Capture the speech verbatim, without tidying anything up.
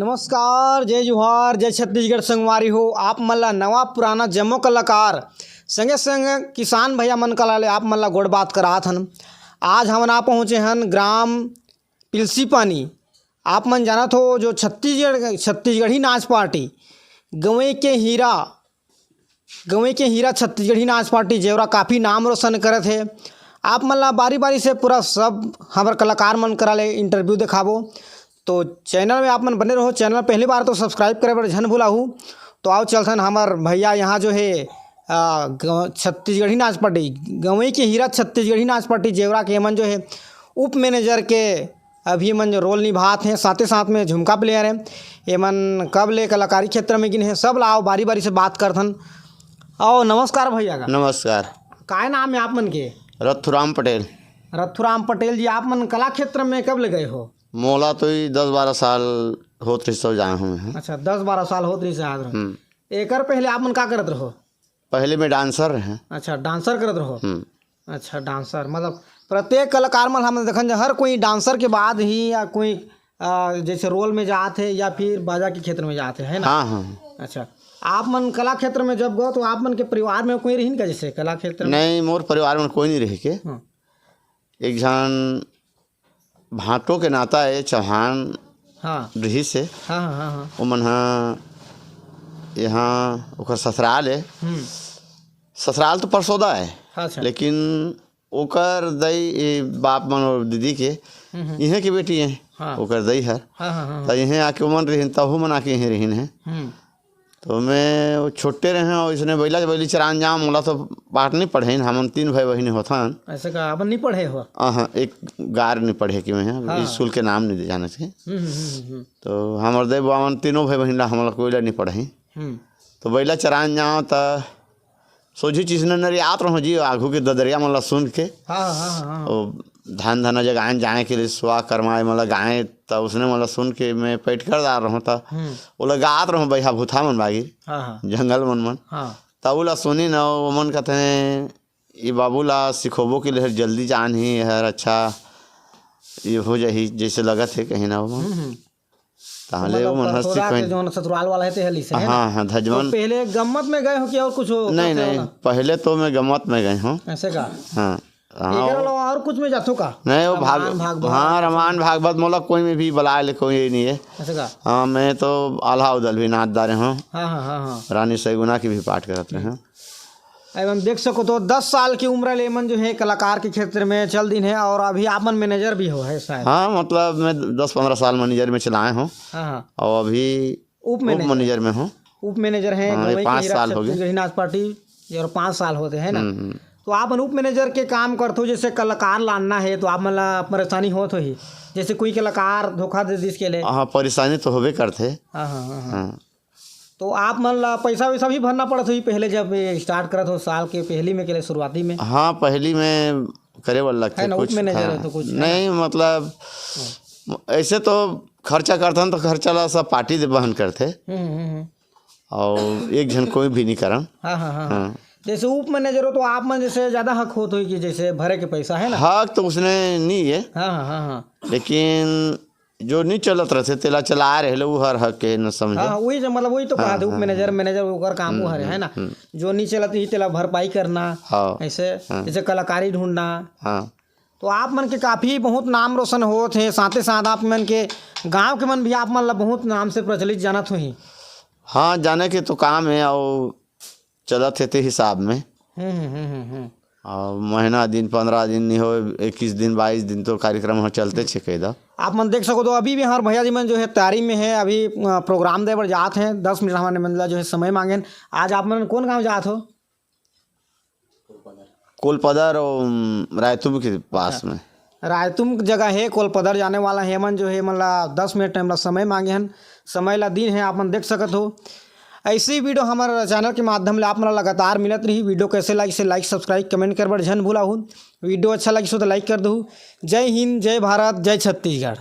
नमस्कार, जय जोहार, जय छत्तीसगढ़ संगवारी हो। आप मन ला नवा पुराना जम्मो कलाकार, संगे संग किसान भैया मन कला ले आप मन ला गोड़ बात करात हन। आज हमन आ पहुँचे हन ग्राम पिलसी पानी। आप मन जानत हो जो छत्तीसगढ़, छत्तीसगढ़ी नाच पार्टी गंवई के हीरा, गंवई के हीरा छत्तीसगढ़ी नाच पार्टी जेवरा काफ़ी नाम रोशन करत हे। आप मन ला बारी बारी से पूरा सब हमर कलाकार मन करा ले इंटरव्यू देखाबो। तो चैनल में आप मन बने रहो, चैनल पहली बार तो सब्सक्राइब करे बर झन भुलाहू। तो आओ चलथन हमर भैया यहाँ जो है, आ, ग-, छत्तीसगढ़ी नाच पार्टी, गंवई के हीरा छत्तीसगढ़ी नाच पार्टी जेवरा के एमन जो है उप मैनेजर के अभी एमन जो रोल निभात हैं, साथे साथ में झुमका प्लेयर हैं। एमन कब ले कलाकारी क्षेत्र में गिन हैं, सब ला आओ बारी बारी से बात करथन। आओ, नमस्कार भैया का। नमस्कार। काय नाम है आप मन के? रथुराम पटेल। रथुराम पटेल जी, आप मन कला क्षेत्र में कब ले गए हो? मोला तो ही दस बारह साल होत रहिस तब जाए हूँ मैं। अच्छा, दस बारह साल होत रहिस आत रहो। हम्म। एकर पहले आप मन का करत रहो? पहले मैं डांसर रहे। अच्छा, डांसर करत रहो। हम्म। अच्छा, डांसर, मतलब प्रत्येक कलाकार मन हमन देखन जा, हर कोई डांसर के बाद ही या कोई, आ, जैसे रोल में जात है या फिर बाजा के क्षेत्र में जात है, है ना? हाँ, हाँ। अच्छा, आप मन कला क्षेत्र में जब गो तो आप मन के परिवार में कोई रहिन का जैसे कला क्षेत्र में? नहीं, मोर परिवार में कोई नहीं रहे के। हाँ। एक झन भांटो के नाता है, चौहान हाँ। रहिस है। हाँ, हाँ, हाँ, हाँ। ओमन ह यहाँ ओकर ससुराल है। हम्म। ससुराल तो परसोदा है, अच्छा। लेकिन ओकर दई, ए, बाप मन और दीदी के हम्म, हम्म। इहें के बेटी है। हाँ। ओकर दई हर। हाँ, हाँ, हाँ, त हाँ। इहें आके ओमन रहिन, तहु मन आके इहें रहिन है। हम्म। तो मैं वो छोटे रहे और इसने बैला बैली चरान जाम, मोला तो पाठ नहीं पढ़े, हमन तीन भाई बहिनी होथन। ऐसे का, अपन नहीं पढ़े हो? हाँ, एक गार नहीं पढ़े कि मैं हाँ। स्कूल के नाम नहीं जाने से। हम्म, हम्म, हम्म, हम्म। तो हमर दे बावन तीनों भाई बहिन ला हमला कोई ला नहीं पढ़े। हम्म। तो बैला चरान जाओ त सोझी चीज न नरियात रहो जी, आघू के ददरिया मन ला सुन के। हाँ, हाँ, हाँ, हाँ। ओ धान धना जगाए जाए के लिए सुआ करमाए मन ला गाए, त उसने मन ला सुन के मैं पैठ कर दार रहो त हम्म। ओला गात रहो बैहा भूथा मन बागी, हाँ, हाँ। जंगल मन मन। हाँ। त ओला सुनी न, ओमन कहते हैं, "ये बाबू ला सिखोबो के लिए जल्दी जान ही हर अच्छा ये हो जाही, जैसे लगत है कहीं ना ओमन।" हम्म, हम्म। ताहले मतलब वो मन हर परसोदा के सीखोइन। जौन ससुराल वाला है, ते हली से, है ना? हाँ, हाँ, धजवन। तो पहले गम्मत में गए हो कि और कुछ हो, नहीं, कुछ नहीं, वाला? पहले तो मैं गम्मत में गए हूँ। ऐसे का? हाँ, हाँ, एकर वो अलावा और कुछ में जाथो का? नहीं, वो भाग-, रामायण भागवत? हाँ, रामायण भागवत मोला कोई में भी बलाए ले, कोई ये नहीं है। ऐसे का? हाँ, मैं तो आल्हा उदल भी नाच डारे हूँ। हाँ, हाँ, हाँ, हाँ। रानी सैगुना की भी पाठ करत रहे हैं। एमन देख सको तो दस साल की उम्र ले एमन जो है कलाकार के क्षेत्र में चल दिन है और अभी आप मन मैनेजर भी हो है शायद। हाँ, मतलब मैं दस पन्द्रह साल मैनेजर में चलाए हूँ। हाँ, हाँ। और अभी उप उप मैनेजर। मैनेजर में हूँ। उप मैनेजर हैं, हाँ, ये गंवई के पाँच हीरा साल हो गए। छत्तीसगढ़ी नाच पार्टी, ये और पाँच साल होते हैं ना। हम्म, हम्म। तो आप मन उप मैनेजर के काम करते हो, जैसे कलाकार लानना है तो आप मन ला परेशानी होत होही, जैसे कोई कलाकार धोखा दे दिस के ले। हाँ, परेशानी तो होबे करते। हाँ, हाँ, हाँ, हाँ। हाँ। तो आप मन ला पैसा वैसा भी भरना पड़त होही पहले जब ये स्टार्ट करत हो साल के पहली में के ले शुरुआती में? हाँ, पहली में करे वाला लगथे है ना, कुछ, उप मैनेजर हाँ। है तो कुछ, है ना? नहीं, मतलब, ऐसे तो खर्चा करथन तो खर्चा ला सब पार्टी दे बहन करथे। हम्म, हम्म, हम्म। और एक झन कोई भी नहीं करन। हाँ, हाँ, हाँ, हाँ। हाँ। जैसे उप मैनेजर हो तो आप मन जैसे ज्यादा हक होत होही कि जैसे भरे के पैसा है ना? हक तो उसने नहीं है। हाँ, हाँ, हाँ, हाँ। लेकिन जो नहीं चलत रहथे, तेला चला रहे ले, वो हर हक के न समझो। हाँ, वही जो, मतलब, वही तो हाँ, कहा थे, उप हाँ, मैनेजर, हाँ। मैनेजर ओकर काम वो हम्म, हरे, है ना? हम्म। जो नहीं चलत ही, तेला भरपाई करना, हाँ। ऐसे, हाँ। जैसे कलाकारी ढूंढना। हाँ। तो आप मन के काफ़ी बहुत नाम रोशन होत हे, साथे साथ आप मन के गांव के मन भी आप मन ला बहुत नाम से प्रचलित जानत होही। हाँ, जाने के तो काम है, और चलत हे ते हिसाब में। हम्म, हम्म, हम्म, हम्म, हम्म। और महीना दिन, पन्द्रह दिन नहीं हो, इक्कीस दिन, बाईस दिन तो कार्यक्रम ह चलते छे कैदा। आप मन देख सको तो अभी भी हमारे भैया जी मन जो है तैयारी में है, अभी, अ, प्रोग्राम दे बर जात हैं, दस मिनट हमारे मन ला जो है समय मांगे हैं। आज आप मन कौन गांव जात हो? कोलपदर और, उम, रायतुम के पास अच्छा। में। रायतुम जगह है, कोलपदर जाने वाला है। मन जो है, मन ला दस मिनट टाइम ला समय मांगे हन, समय ला दिन है, आप मन देख सकत हो। ऐसे ही वीडियो हमारे चैनल के माध्यम ले आप मन ला लगातार मिलत रही। वीडियो कैसे लागिस हे, लाइक, सब्सक्राइब, कमेंट कर बर झन भूलाहू। वीडियो अच्छा लागिस हो तो लाइक कर दहू। जय हिंद, जय भारत, जय छत्तीसगढ़।